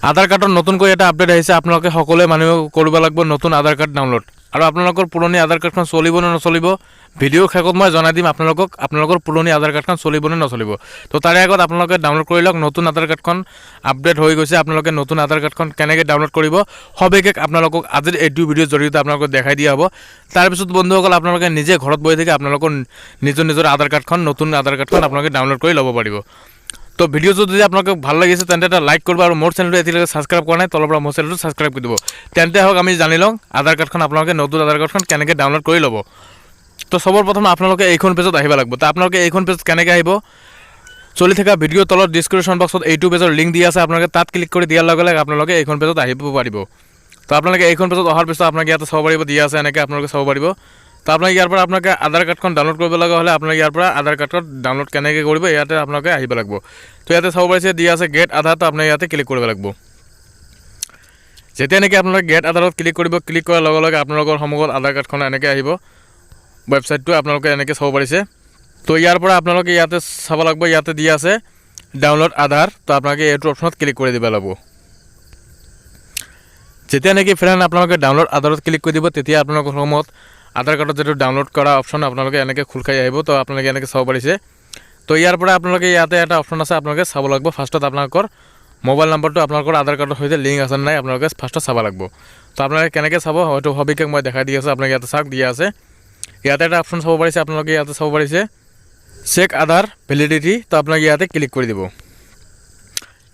আধাৰ কাৰ্ডৰ নতুনকৈ এটা আপডেট আহিছে। আপোনালোকে সকলোৱে মানুহে কৰিব লাগিব নতুন আধাৰ কাৰ্ড ডাউনলোড। আৰু আপোনালোকৰ পুৰণি আধাৰ কাৰ্ডখন চলিব নে নচলিব, ভিডিঅ'ৰ শেষত মই জনাই দিম আপোনালোকক, আপোনালোকৰ পুৰণি আধাৰ কাৰ্ডখন চলিব নে নচলিব। তো তাৰে আগত আপোনালোকে ডাউনলোড কৰি লওক। নতুন আধাৰ কাৰ্ডখন আপডেট হৈ গৈছে। আপোনালোকে নতুন আধাৰ কাৰ্ডখন কেনেকৈ ডাউনলোড কৰিব, সবিশেষ আপোনালোকক আজিৰ এইটো ভিডিঅ'ৰ জৰিয়তে আপোনালোকক দেখাই দিয়া হ'ব। তাৰপিছত বন্ধুসকল, আপোনালোকে নিজে ঘৰত বহি থাকি আপোনালোকৰ নিজৰ নিজৰ আধাৰ কাৰ্ডখন, নতুন আধাৰ কাৰ্ডখন আপোনালোকে ডাউনলোড কৰি ল'ব পাৰিব। তো ভিডিঅ'টো যদি আপোনালোকক ভাল লাগিছে, তেন্তে এটা লাইক কৰিব আৰু মোৰ চেনেলটো এতিয়ালৈকে ছাবস্ক্ৰাইব কৰা নাই, তলৰ পৰা মোৰ চেনেলটো ছাবস্ক্ৰাইব কৰি দিব। তেন্তে হওক, আমি জানি লওঁ আধাৰ কাৰ্ডখন আপোনালোকে, নতুন আধাৰ কাৰ্ডখন কেনেকৈ ডাউনলোড কৰি ল'ব। তো চবৰ প্ৰথম আপোনালোকে এইখন পেজত আহিব লাগিব। তো আপোনালোকে এইখন পেজত কেনেকৈ আহিব? চলি থকা ভিডিঅ'ৰ তলত ডিছক্ৰিপশ্যন বক্সত এইটো পেজৰ লিংক দি আছে। আপোনালোকে তাত ক্লিক কৰি দিয়াৰ লগে লগে আপোনালোকে এইখন পেজত আহিব পাৰিব। তো আপোনালোকে এইখন পেজত অহাৰ পিছত আপোনালোকে ইয়াতে চাব পাৰিব, দিয়া আছে, এনেকৈ আপোনালোকে চাব পাৰিব। তো আপোনালোকে ইয়াৰ পৰা আপোনালোকে আধাৰ কাৰ্ডখন ডাউনলোড কৰিব লগা হ'লে আপোনালোকে ইয়াৰ পৰা আধাৰ কাৰ্ডখন ডাউনলোড কেনেকৈ কৰিব, ইয়াতে আপোনালোকে আহিব লাগিব। তো ইয়াতে চাব পাৰিছে, দিয়া আছে গেট আধাৰ। তো আপোনালোকে ইয়াতে ক্লিক কৰিব লাগিব। যেতিয়া নেকি আপোনালোকে গেট আধাৰত ক্লিক কৰিব, ক্লিক কৰাৰ লগে লগে আপোনালোকৰ সন্মুখত আধাৰ কাৰ্ডখন এনেকৈ আহিব। ৱেবছাইটটো আপোনালোকে এনেকৈ চাব পাৰিছে। তো ইয়াৰ পৰা আপোনালোকে ইয়াতে চাব লাগিব, ইয়াতে দিয়া আছে ডাউনলোড আধাৰ। তো আপোনালোকে এইটো অপশ্যনত ক্লিক কৰি দিব লাগিব। যেতিয়া নেকি ফ্ৰেণ্ড আপোনালোকে ডাউনলোড আধাৰত ক্লিক কৰি দিব, তেতিয়া আপোনালোকৰ সন্মুখত আধাৰ কাৰ্ডত যিটো ডাউনলোড কৰা অপশ্যন আপোনালোকে এনেকৈ খোল খাই আহিব। তো আপোনালোকে এনেকৈ চাব পাৰিছে। তো ইয়াৰ পৰা আপোনালোকে ইয়াতে এটা অপশ্যন আছে, আপোনালোকে চাব লাগিব। ফাৰ্ষ্টত আপোনালোকৰ মোবাইল নম্বৰটো আপোনালোকৰ আধাৰ কাৰ্ডৰ সৈতে লিংক আছে নে নাই, আপোনালোকে ফাৰ্ষ্টত চাব লাগিব। তো আপোনালোকে কেনেকৈ চাব, হয়তো সবিশেষ মই দেখাই দি আছোঁ। আপোনালোকে ইয়াতে চাওক, দিয়া আছে, ইয়াতে এটা অপশ্যন চাব পাৰিছে। আপোনালোকে ইয়াতে চাব পাৰিছে চেক আধাৰ ভেলিডিটি। তো আপোনালোকে ইয়াতে ক্লিক কৰি দিব।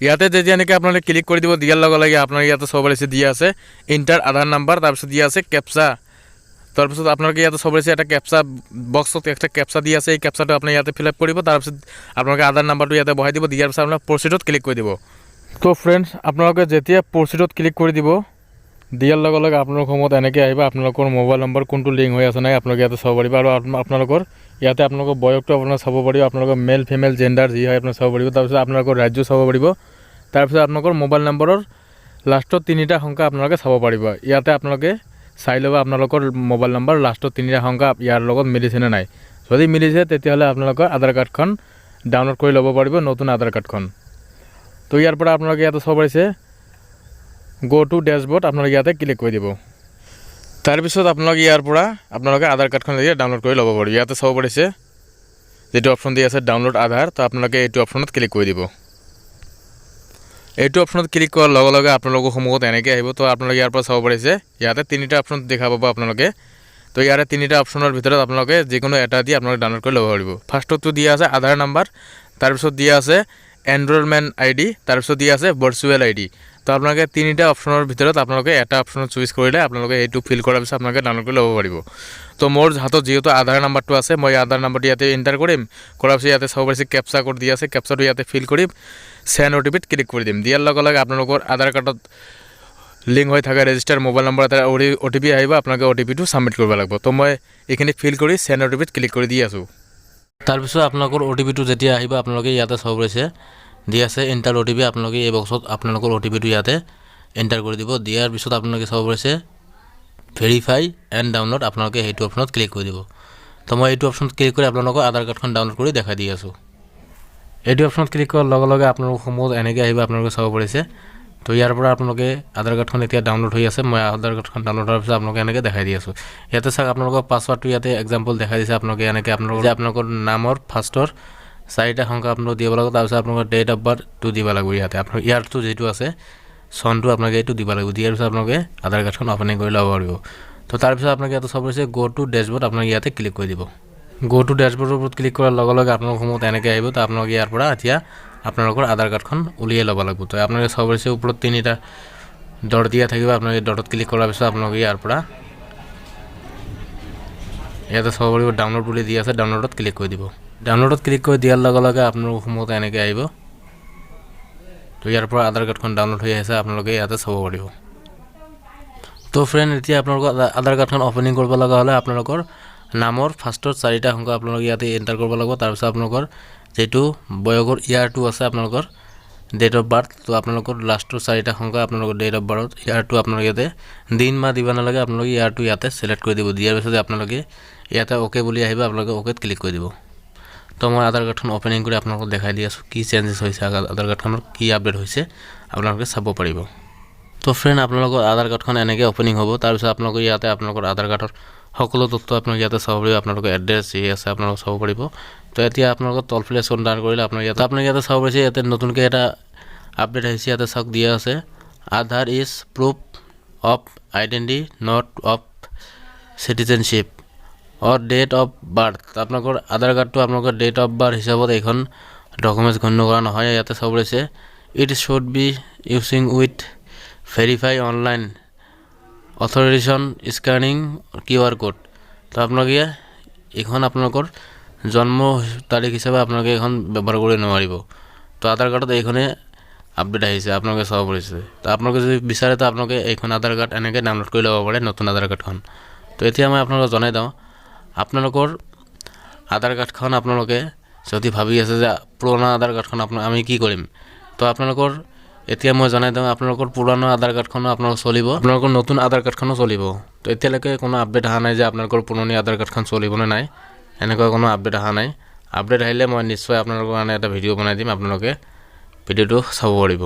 ইয়াতে যেতিয়া নেকি আপোনালোকে ক্লিক কৰি দিব, দিয়াৰ লগে লগে আপোনালোকে ইয়াতে চাব পাৰিছে, দিয়া আছে ইণ্টাৰ আধাৰ নাম্বাৰ। তাৰপিছত দিয়া আছে কেপচা। তাৰপিছত আপোনালোকে ইয়াতে চাব পাৰিছে, এটা কেপচা বক্সত একটা কেপচা দি আছে। এই কেপচাটো আপুনি ইয়াতে ফিল আপ কৰিব। তাৰপিছত আপোনালোকে আধাৰ নাম্বাৰটো ইয়াতে বহাই দিব। দিয়াৰ পিছত আপোনালোকে প্ৰচিডত ক্লিক কৰি দিব। তো ফ্ৰেণ্ডছ, আপোনালোকে যেতিয়া প্ৰচিডত ক্লিক কৰি দিব, দিয়াৰ লগে লগে আপোনালোকৰ সন্মুখত এনেকৈ আহিব। আপোনালোকৰ মোবাইল নম্বৰ কোনটো লিংক হৈ আছে নাই, আপোনালোকে ইয়াতে চাব পাৰিব। আৰু আপোনালোকৰ ইয়াতে আপোনালোকৰ বয়সটো আপোনালোকে চাব পাৰিব। আপোনালোকৰ মেল, ফিমেল, জেণ্ডাৰ যি হয় আপোনালোকে চাব পাৰিব। তাৰপিছত আপোনালোকৰ ৰাজ্য চাব পাৰিব। তাৰপিছত আপোনালোকৰ মোবাইল নম্বৰৰ লাষ্টত তিনিটা সংখ্যা আপোনালোকে চাব পাৰিব। ইয়াতে আপোনালোকে চাই ল'ব, আপোনালোকৰ মোবাইল নম্বৰ লাষ্টত তিনিটা সংখ্যা ইয়াৰ লগত মিলিছেনে নাই। যদি মিলিছে, তেতিয়াহ'লে আপোনালোকৰ আধাৰ কাৰ্ডখন ডাউনলোড কৰি ল'ব পাৰিব, নতুন আধাৰ কাৰ্ডখন। তো ইয়াৰ পৰা আপোনালোকে ইয়াতে চাব পাৰিছে গ' টু ডেছবৰ্ড। আপোনালোকে ইয়াতে ক্লিক কৰি দিব। তাৰপিছত আপোনালোকে ইয়াৰ পৰা আপোনালোকে আধাৰ কাৰ্ডখন এতিয়া ডাউনলোড কৰি ল'ব পাৰিব। ইয়াতে চাব পাৰিছে, যিটো অপশ্যন দি আছে ডাউনলোড আধাৰ, তো আপোনালোকে এইটো অপশ্যনত ক্লিক কৰি দিব। এইটো অপশ্যনত ক্লিক কৰাৰ লগে লগে আপোনালোকৰ সন্মুখত এনেকৈ আহিব। তো আপোনালোকে ইয়াৰ পৰা চাব পাৰিছে, ইয়াতে তিনিটা অপশ্যন দেখা পাব আপোনালোকে। তো ইয়াৰে তিনিটা অপশ্যনৰ ভিতৰত আপোনালোকে যিকোনো এটা দি আপোনালোকে ডাউনলোড কৰি ল'ব পাৰিব। ফাৰ্ষ্টতটো দিয়া আছে আধাৰ নাম্বাৰ, তাৰপিছত দিয়া আছে এনৰলমেণ্ট আই ডি, তাৰপিছত দিয়া আছে ভাৰ্চুৱেল আই ডি। তো আপোনালোকে তিনিটা অপশ্যনৰ ভিতৰত আপোনালোকে এটা অপশ্যনত চুইজ কৰিলে আপোনালোকে এইটো ফিল কৰাৰ পিছত আপোনালোকে ডাউনলোড কৰি ল'ব পাৰিব। তো মোৰ হাতত যিহেতু আধাৰ নাম্বাৰটো আছে, মই আধাৰ নাম্বাৰটো ইয়াতে এণ্টাৰ কৰিম। কৰাৰ পিছত ইয়াতে চাব পাৰিছে, কেপচা কোড দি আছে। কেপচাটো ইয়াতে ফিল কৰিম, চেণ্ড অ' টি পিত ক্লিক কৰি দিম। দিয়াৰ লগে লগে আপোনালোকৰ আধাৰ কাৰ্ডত লিংক হৈ থকা ৰেজিষ্টাৰ মোবাইল নম্বৰ এটা অ' টি পি আহিব। আপোনালোকে অ' টি পিটো ছাবমিট কৰিব লাগিব। তো মই এইখিনি ফিল কৰি চেণ্ড অ' টি পিত ক্লিক কৰি দি আছোঁ। তাৰপিছত আপোনালোকৰ অ' টি পিটো যেতিয়া আহিব, আপোনালোকে ইয়াতে চাব পাৰিছে, দি আছে এণ্টাৰ অ' টি পি। আপোনালোকে এই বক্সত আপোনালোকৰ অ' টি পিটো ইয়াতে এণ্টাৰ কৰি দিব। দিয়াৰ পিছত আপোনালোকে চাব পাৰিছে ভেৰিফাই এণ্ড ডাউনলোড। আপোনালোকে সেইটো অপশ্যনত ক্লিক কৰি দিব। তো মই এইটো অপশ্যনত ক্লিক কৰি আপোনালোকৰ আধাৰ কাৰ্ডখন ডাউনলোড কৰি দেখাই দি আছোঁ। এইটো অপশ্যনত ক্লিক কৰাৰ লগে লগে আপোনালোকৰ সন্মুখত এনেকৈ আহিব, আপোনালোকে চাব পাৰিছে। তো ইয়াৰ পৰা আপোনালোকে আধাৰ কাৰ্ডখন এতিয়া ডাউনলোড হৈ আছে। মই আধাৰ কাৰ্ডখন ডাউনলোড হোৱাৰ পিছত আপোনালোকে এনেকৈ দেখাই দি আছোঁ। ইয়াতে চাওক, আপোনালোকৰ পাছৱাৰ্ডটো ইয়াতে এক্সাম্পল দেখাই দিছে। আপোনালোকে এনেকৈ আপোনালোকৰ যে আপোনালোকৰ নামৰ ফাৰ্ষ্টৰ চাৰিটা সংখ্যা আপোনালোক দিব লাগিব। তাৰপিছত আপোনালোকৰ ডেট অফ বাৰ্থটো দিব লাগিব। ইয়াতে আপোনালোক ইয়াৰটো যিটো আছে, চনটো আপোনালোকে এইটো দিব লাগিব। দিয়াৰ পিছত আপোনালোকে আধাৰ কাৰ্ডখন অপেনিং কৰি ল'ব পাৰিব। তো তাৰপিছত আপোনালোকে ইয়াতে চাব পাৰিছে গ' টু ডেছবৰ্ড। আপোনালোকে ইয়াতে ক্লিক কৰি দিব। গ' টু ডেছবৰ্ডৰ ওপৰত ক্লিক কৰাৰ লগে লগে আপোনালোকৰ সন্মুখত এনেকৈ আহিব। তো আপোনালোকে ইয়াৰ পৰা এতিয়া আপোনালোকৰ আধাৰ কাৰ্ডখন উলিয়াই ল'ব লাগিব। তো আপোনালোকে চাব পাৰিছে, ওপৰত তিনিটা ডট দিয়া থাকিব। আপোনালোকে ডটত ক্লিক কৰাৰ পিছত আপোনালোকে ইয়াৰ পৰা ইয়াতে চাব পাৰিব, ডাউনলোড বুলি দি আছে। ডাউনলোডত ক্লিক কৰি দিব। ডাউনলোডত ক্লিক কৰি দিয়াৰ লগে লগে আপোনালোকৰ সন্মুখত এনেকৈ আহিব। তো ইয়াৰ পৰা আধাৰ কাৰ্ডখন ডাউনলোড হৈ আছে, আপোনালোকে ইয়াতে চাব পাৰিব। তো ফ্ৰেণ্ড, এতিয়া আপোনালোকৰ আধাৰ কাৰ্ডখন অ'পেনিং কৰিব লগা হ'লে আপোনালোকৰ নামৰ ফাৰ্ষ্টত চাৰিটা সংখ্যা আপোনালোকে ইয়াতে এণ্টাৰ কৰিব লাগিব। তাৰপিছত আপোনালোকৰ যিটো বয়সৰ ইয়াৰটো আছে, আপোনালোকৰ ডেট অফ বাৰ্থ, তো আপোনালোকৰ লাষ্টৰ চাৰিটা সংখ্যা, আপোনালোকৰ ডেট অফ বাৰ্থ ইয়াৰটো আপোনালোকে ইয়াতে দিন মাহ দিব নালাগে। আপোনালোকে ইয়াৰটো ইয়াতে ছিলেক্ট কৰি দিব। দিয়াৰ পিছতে আপোনালোকে ইয়াতে অ'কে বুলি আহিব। আপোনালোকে অ'কেত ক্লিক কৰি দিব। তো মই আধাৰ কাৰ্ডখন অ'পেনিং কৰি আপোনালোকক দেখাই দি আছোঁ, কি চেঞ্জেছ হৈছে আধাৰ কাৰ্ডখনৰ, কি আপডেট হৈছে, আপোনালোকে চাব পাৰিব। তো ফ্ৰেণ্ড, আপোনালোকৰ আধাৰ কাৰ্ডখন এনেকৈ অ'পেনিং হ'ব। তাৰপিছত আপোনালোকে ইয়াতে আপোনালোকৰ আধাৰ কাৰ্ডৰ সকলো তথ্য আপোনালোকে ইয়াতে চাব পাৰিব। আপোনালোকৰ এড্ৰেছ যি আছে আপোনালোকে চাব পাৰিব। তো এতিয়া আপোনালোকৰ তলফালে স্ক্ৰল ডাউন কৰিলে আপোনালোকে ইয়াতে চাব পাৰিছে, ইয়াতে নতুনকৈ এটা আপডেট আহিছে। ইয়াতে চাওক, দিয়া আছে, "Aadhaar is proof of identity, not of citizenship or date of birth." আপোনালোকৰ আধাৰ কাৰ্ডটো আপোনালোকৰ ডেট অফ বাৰ্থ হিচাপত এইখন ডকুমেণ্টছ গণ্য কৰা নহয়। ইয়াতে চাব পাৰিছে, "It should be using with verify online authorization scanning QR code." তো আপোনালোকে এইখন আপোনালোকৰ জন্ম তাৰিখ হিচাপে আপোনালোকে এইখন ব্যৱহাৰ কৰিব নোৱাৰিব। তো আধাৰ কাৰ্ডত এইখনে আপডেট আহিছে, আপোনালোকে চাব পাৰিছে। তো আপোনালোকে যদি বিচাৰে, তো আপোনালোকে এইখন আধাৰ কাৰ্ড এনেকৈ ডাউনলোড কৰি ল'ব পাৰে, নতুন আধাৰ কাৰ্ডখন। তো এতিয়া মই আপোনালোকক জনাই দিওঁ, আপোনালোকৰ আধাৰ কাৰ্ডখন আপোনালোকে যদি ভাবি আছে যে পুৰণা আধাৰ কাৰ্ডখন আপোনাৰ আমি কি কৰিম, তো আপোনালোকৰ এতিয়া মই জনাই দিওঁ, আপোনালোকৰ পুৰণা আধাৰ কাৰ্ডখনো আপোনালোকৰ চলিব, আপোনালোকৰ নতুন আধাৰ কাৰ্ডখনো চলিব। তো এতিয়ালৈকে কোনো আপডেট অহা নাই যে আপোনালোকৰ পুৰণি আধাৰ কাৰ্ডখন চলিবনে নাই, এনেকুৱা কোনো আপডেট অহা নাই। আপডেট আহিলে মই নিশ্চয় আপোনালোকৰ কাৰণে এটা ভিডিঅ' বনাই দিম, আপোনালোকে ভিডিঅ'টো চাব পাৰিব।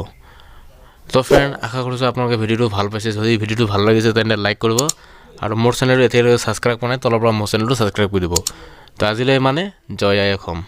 তো ফ্ৰেণ্ড, আশা কৰিছোঁ আপোনালোকে ভিডিঅ'টো ভাল পাইছে। যদি ভিডিঅ'টো ভাল লাগিছে, তেন্তে লাইক কৰিব আৰু মোৰ চেনেলটো এতিয়ালৈকে ছাবস্ক্ৰাইব কৰা নাই, তলৰ পৰা মোৰ চেনেলটো ছাবস্ক্ৰাইব কৰি দিব। তো আজিলৈ মানে, জয় আই অসম।